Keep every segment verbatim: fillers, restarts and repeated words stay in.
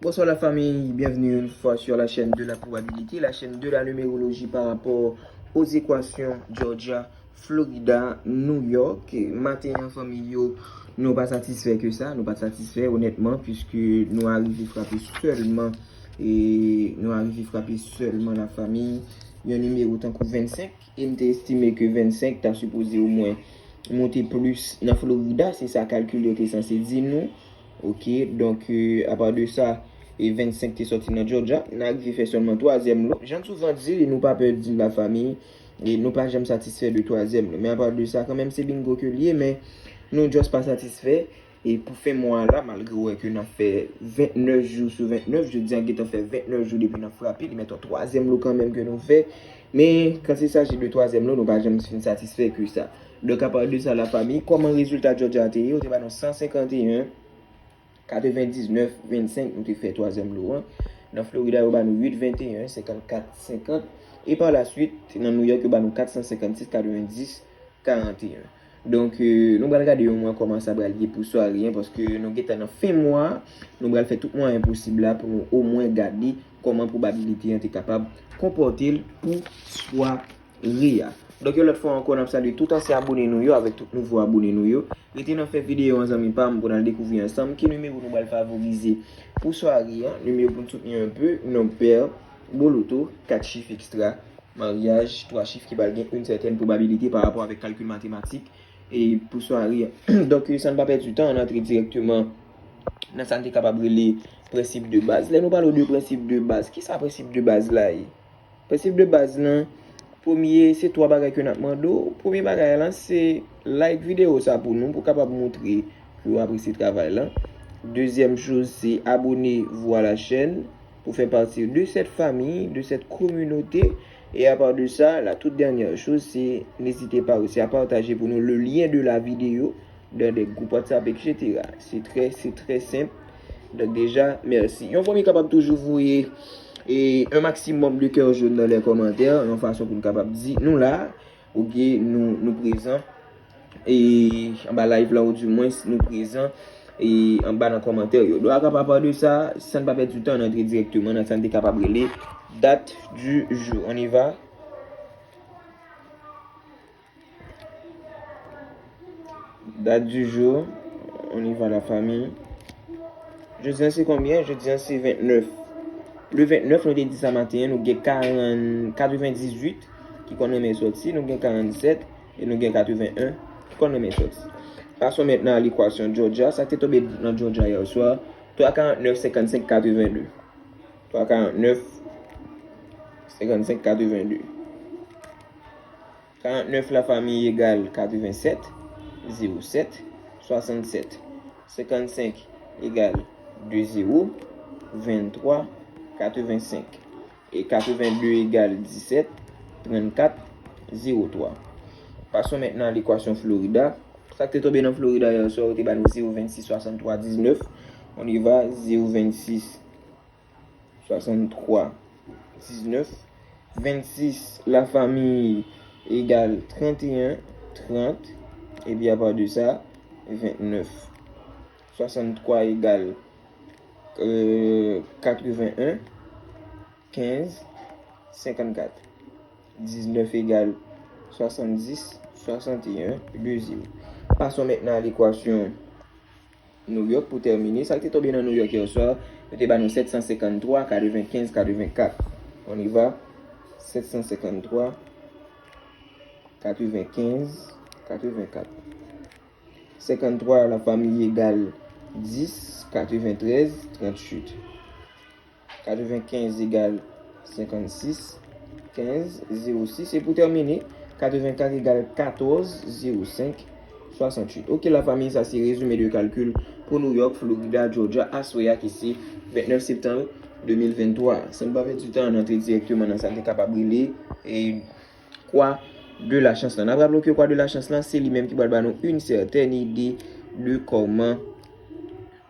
Bonsoir la famille, bienvenue une fois sur la chaîne de la probabilité, la chaîne de la numérologie par rapport aux équations Georgia, Florida, New York. Maten an, fanmi yo, nou pa satisfè ke sa, nou pa satisfè onètman, puiske nou arive frape sèlman, e nou arive frape sèlman la famille, yon nimewo tankou vennsenk, e m te estime ke vennsenk ta sipoze omwen monte plis nan Florida, se sa kalkil yo te sanse di nou. Ok, donk, euh, apa de sa, e vennsenk te sòti nan Georgia, n a rive fè sèlman twazyèm lo. Jan n souvan di, nou pa pè di la famille, e nou pa janm satisfè de twazyèm lo. Men apa de sa, kanmenm, se bingo ke l ye, men nou just pa satisfè. E pou fen mwa la, malgre w wè ke n ap fè vennèf jou sou vennèf, jodi a gentan fè vennèf jou depi n ap frape, li mèt yon twazyèm lo kanmenm ke nou fè. Men, kan se saji de twazyèm lo, nou pa janm fin satisfè ke sa. Donk, apa de sa, la famille, kòman rezilta Georgia te ye? Yo te ba nou san senkanteyen, katrevendiznèf, vennsenk, nou te fè twazyèm lo an. Nan Florida, yo ba nou uit venteyen, senkannkat, senkant. E pa la swit, nan New York, yo ba nou kat san senkannsis, katrevendis, karanteyen. Donk, euh, nou pral gade yon mwen kòman sa pral ye pou sware an, paske nou gentan nan fen mwa, nou pral fè tout mwayen posib la pou nou omwen gade kòman pwobabilite an te kapab konpòte l pou sware a. Donk, yon lòt fwa ankò, n ap salye tout ansyen abone nou yo avèk tout nouvo abone nou yo. Rete nan fen videyo an, zanmi pa m, pou n al dekouvri ansanm ki nimewo nou pral favorize pou sware an. Nimewo pou n soutni anpe, nonb pè, bon loto, kat chif ekstra, maryaj, twa chif ki pral gen yon sètèn pwobabilite pa rapò avèk kalkil matematik e pou sware an. Donk, san n pa pèdi tan, ann antre dirèkteman nan sa n te kapab rele prensip de baz. Lè nou pale de prensip de baz, ki sa prensip de baz la ye? Prensip de baz lan, premye, se twa bagay ke n ap mande w. Premye bagay lan, se like videyo sa pou nou, pou w kapab montre ke w apresye travay lan. Dezyèm choz, se abonnez-vous à la chaîne pour faire partie de cette famille, de cette communauté. Et à part de ça, la toute dernière chose, c'est n'hésitez pas aussi à partager pour nous le lien de la vidéo dans des groupes WhatsApp, et cetera. C'est très, c'est très simple. Donc déjà, merci. Yon fanmi kapab toujou voye e un maximum de cœur jaune dans les commentaires, yon fason pou n kapab di nou la, oubyen nou, nou prezan e anba live la, ou dimwens nou prezan e anba nan kòmantè yo. Donk, apa de sa, san n pa pèdi tan, n antre dirèkteman nan sa n te kapab rele date du jour. On y va. Date du jour, on y va la famille. Jodi an se konbyen? Jodi an se vennèf. Le vennèf, nou te di sa maten an, nou gen karann, katrevendizuit ki konn renmen sòti, nou gen karannsèt e nou gen katreven en ki konn renmen sòti. Passons maintenant à l'équation Georgia. Sa k te tonbe nan Georgia yè swa, twa karannèf, senkannsenk, katrevende. Twa karannèf, senkannsenk, katrevende. Karannèf la famille égal quatre-vingt-sept, zéro sept, soixante-sept. Cinquante-cinq égale deux zéro, vingt-trois, quatre-vingt-cinq. Et quatre-vingt-deux égale dix-sept, trente-quatre, zéro trois. Passons maintenant à l'équation Florida. Sa k te tonbe nan Florida yè swa, yo te ba nou zéro vingt-six, soixante-trois, dix-neuf. On y va, zéro vingt-six, soixante-trois, dix-neuf. Vingt-six, la famille égale trente et un, trente. Et puis à part de ça, vingt-neuf. Soixante-trois égale, euh, quatre-vingt-un, quinze, cinquante-quatre. Dix-neuf égale soixante-dix, soixante et un, deux zéro. Passons maintenant à l'équation New York pou tèmine. Sa k te tonbe nan New York yè swa, yo te ba nou sèt san senkanntwa, katrevenkenz, katrevenkat. On y va. Sèt san senkanntwa, katrevenkenz, katrevenkat. Senkanntwa, la famille égale dix, katreventrèz, tranntuit. Katrevenkenz egal senkannsis, kenz, zewo sis. E pou tèmine, katrevenkat egal katòz, zewo senk, swasanntuit. Ok, la famille, sa se rezime de kalkil pou New York, Florida, Georgia, aswè a ki se vennèf septanm de mil venntwa. San n pa pèdi tan, ann antre dirèkteman nan sa n te kapab rele e kwa de la chans lan. N ap raple w ke kwa de la chans lan, se li menm ki pral ba nou une certaine idée de kòman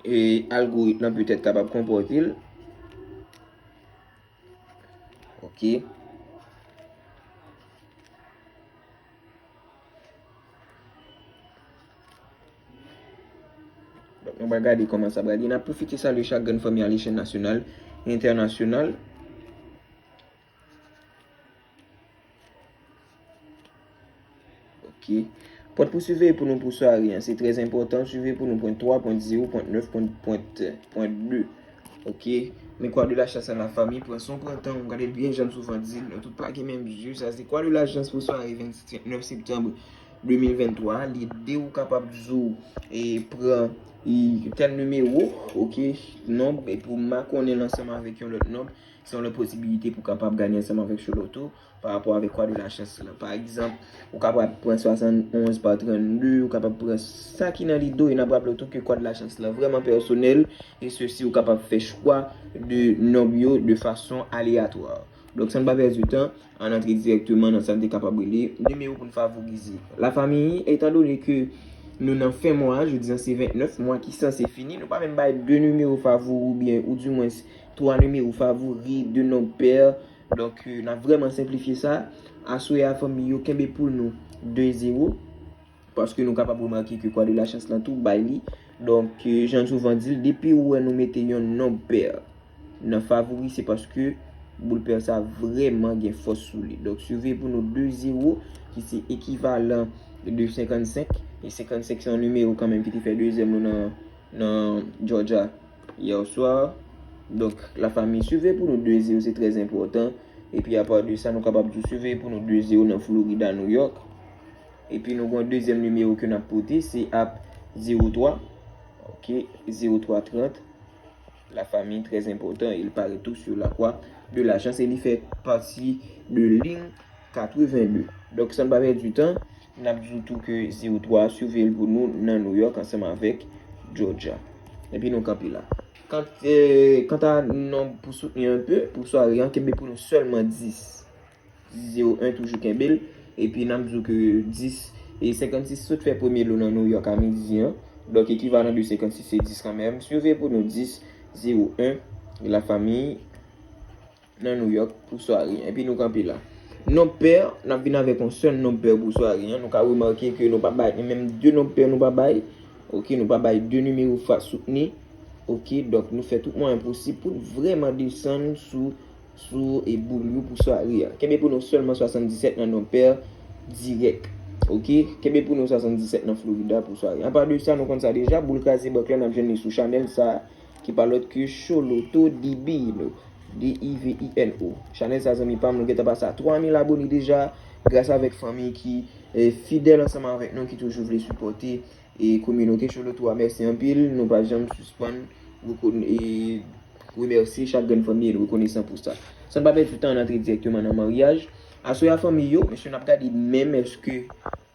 e algoritm lan petèt kapab konpòte l. Ok. Donk, N va gade kòman sa pral ye. N ap pwofite salye chak grenn fanmi a lechèl nasyonal e entènasyonal. Ok. Pwent pou siveye pou nou pou sware an, se trè enpòtan. Siveye pou nou pwent twa, pwent zewo, pwent nèf, pwent, pwent, pwent de. Ok. Men kwa de lachans lan lafanmi, pran san w pran tan w, gade l byen jan m souvan di l, nou tout pa gen menm je, sa se kwa de lachans pou sware vennsis, vennèf septanm de mil venntwa. Lide ou kapab di w e pran e tèl nimewo, ok, nonb, epi w makonnen l ansanm avèk yon lòt nonb, se yon lòt posibilite pou w kapab gade ansanm avèk Choloto pa rapò avèk kwa de lachans lan. Pa egzanp, ou kapab pran swasannonz pa trannde, ou kapab pran sa ki nan lide w, e n ap raple w tou ke kwa de lachans lan vrèman pèsonèl, e sesi ou kapab fè chwa de nonb yo de fason aleyatwa. Donk, san n pa pèdi tan, ann antre dirèkteman nan sa n te kapab rele nimewo pou n favorize. Lafanmi, etandone ke nou nan fen mwa a, jodi a se vennèf, mwa ki sanse fini, nou pa menm bay de nimewo favori oubyen, ou dimwens, twa nimewo favori, de nonb pè. Donk, euh, n ap vrèman senplifye sa. Aswè a, fanmi yo, kenbe pou nou de zewo. Paske nou kapab remake ke kwa de lachans lan tou bay li. Donk, euh, jan n souvan di l, depi ou wè nou mete yon nonb pè nan favori, se paske boul pè sa vrèman gen fòs sou li. Donk, siveye pou nou de zewo, ki se ekivalan de senkannsenk. E senkannsenk se yon nimewo kanmenm ki te fè dezyèm nou nan, nan Georgia yè swa. Donk, lafanmi, siveye pou nou de zewo, se trè enpòtan. Epi, apa de sa, nou kapab tou siveye pou nou de zewo nan Florida, New York. Epi, nou gen yon dezyèm nimewo ke n ap pote, se ap zewo twa. Ok, zewo twa trant. Lafanmi, trè enpòtan, e l parèt tou sou lakwa de lachans e li fè pati de liy katreven de. Donk, san n pa pèdi tan, n ap di w tou ke zewo twa a, siveye l pou nou nan New York ansanm avèk Georgia. Epi nou kanpe la. Kant, eh, kanta nonb pou soutni anpe, pou sware an, kenbe pou nou sèlman dis. Dis zewo en toujou kenbe l. Epi n ap di w ke dis e senkannsis sot fè premye lo nan New York a midi an. Donk, ekivalan de senkannsis se dis kanmenm. Siveye pou nou dis zewo en, lafanmi, nan New York pou sware an. Epi nou kanpe la. Nonb pè, n ap vin avèk yon sèl nonb pè pou sware an. Nou ka remake ke nou pa bay, menm de nonb pè nou pa bay. Ok, nou pa bay de nimewo fa soutni. Ok, donk nou fè tout mwayen posib pou n vrèman desann sou, sou e boul yo pou sware an. Kenbe pou nou sèlman swasanndisèt nan nonb pè dirèk. Ok, kenbe pou nou swasanndisèt nan Florida pou sware an. Apa de sa, nou konn sa deja, boul kraze bank la, n ap jwenn li sou chanèl sa a, ki pa lòt ke Choloto Divino, D I V I N O. Chanèl sa, zanmi pa m, nou gentan pase a twa mil abone deja, gras avèk fanmi ki, eh, fidèl ansanm avèk nou, ki toujou vle sipòte, eh, kominote Choloto a. Mèsi anpil, nou pa janm sispann rekone-, eh, remèsye chak grenn fanmi e n rekonesan pou sa. San n pa pèdi tan, ann antre dirèkteman nan maryaj. Aswè a, fanmi yo, mesye, n ap gade menm èske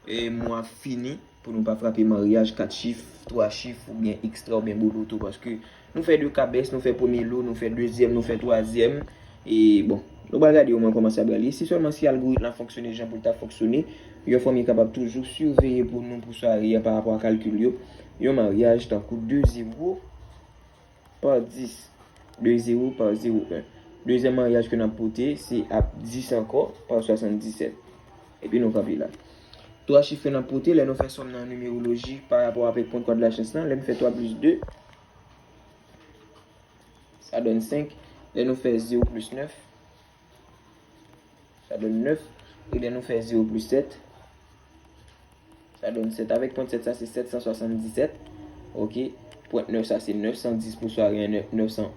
e mwa fini pou nou pa frape maryaj kat chif, twa chif, oubyen ekstra, oubyen boloto, paske nou fè de kabès, nou fè premye lo, nou fè dezyèm, nou fè twazyèm, e bon, nou pral gade omwen kòman sa pral ye. Si sèlman si algoritm la fonksyone jan pou l ta fonksyone, yon fanmi kapab toujou siveye pou nou pou sware a pa rapò a kalkil yo. Yon maryaj tankou de zewo pa dis, de zewo pa zewo en. Dezyèm maryaj ke n ap pote, se ap dis ankò pa swasanndisèt. Epi nou kanpe la. Twa chif ke n ap pote, lè nou fè sòm nan nimeroloji pa rapò avèk pwen kwa de lachans lan, lè nou fè twa plis de, sa donn senk. Lè nou fè zewo plis nèf, sa donn nèf. E lè nou fè zewo plis sèt, sa donn sèt. Avèk pwen sèt sa, se sèt san swasanndisèt. Ok. Pwen nèf sa, se nèf san dis pou sware an, nèf, nèf san,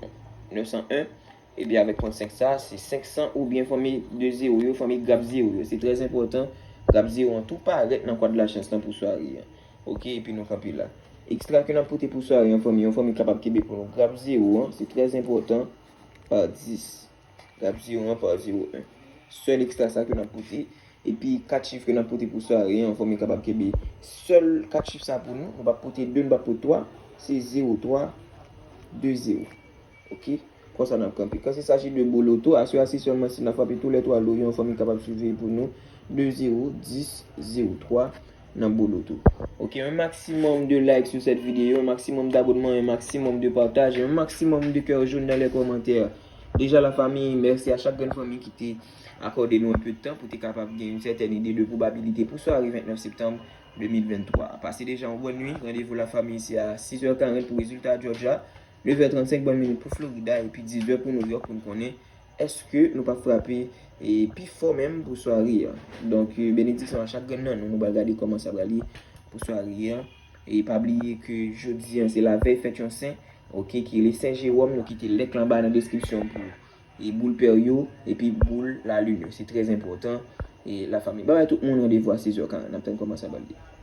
nèf san en. Epi avèk pwen senk sa, se senk san oubyen fanmi de zewo yo, fanmi grap zewo yo. Se trè enpòtan. Grap zewo an tou parèt nan kwa de lachans lan pou sware an. Ok, epi nou kanpe la. Ekstra ke n ap pote pou sware an, fanmi, yon fanmi kapab kenbe pou nou grap zewo an. Se trè enpòtan. Pa dis. Grap zewo an pa zewo en. Sèl ekstra sa ke n ap pote. Epi kat chif ke n ap pote pou sware an, fò m kapab kenbe sèl kat chif sa pou nou. Nou p ap pote de, nou p ap pote twa. Se zewo twa, de zewo. Ok? Konsa n ap kanpe. Kan se saji de boloto, aswè a se sèlman si n ap frape tou lè twa lo yo, fò m kapab siveye pou nou. De zewo, dis, zewo twa. Nan boloto. Ok, un maximum de like sur cette vidéo, un maximum d'abonnement, un maximum de partage, un maximum de cœur jaune dans les commentaires. Deja la fanmi, mèsi a chak grenn fanmi ki te akòde nou enpe tan pou te kapab gen yon sètèn ide de pwobabilite pou sware vennèf septanm de mil venntwa. Pase deja yon bòn nwi. Randevou lafanmi se a sis è karant pou rezilta Georgia, nèf è trannsenk bòn minit pou Florida, epi dis è pou New York pou n konnen èske nou p ap frape e pi fò menm pou sware a. Donk, e, benediksyon a chak grenn nan nou. Nou pral gade kòman sa pral ye pou sware a. E pa bliye ke jodi a se lavèy fèt yon sen, oke, ki rele Sen Jewòm. Nou kite link lan anba nan deskripsyon pou e boul pè yo, epi boul lalin yo. Se trè enpòtan. E lafanmi, babay tout moun, randevou a sis è karant. N ap tann kòman sa pral ye.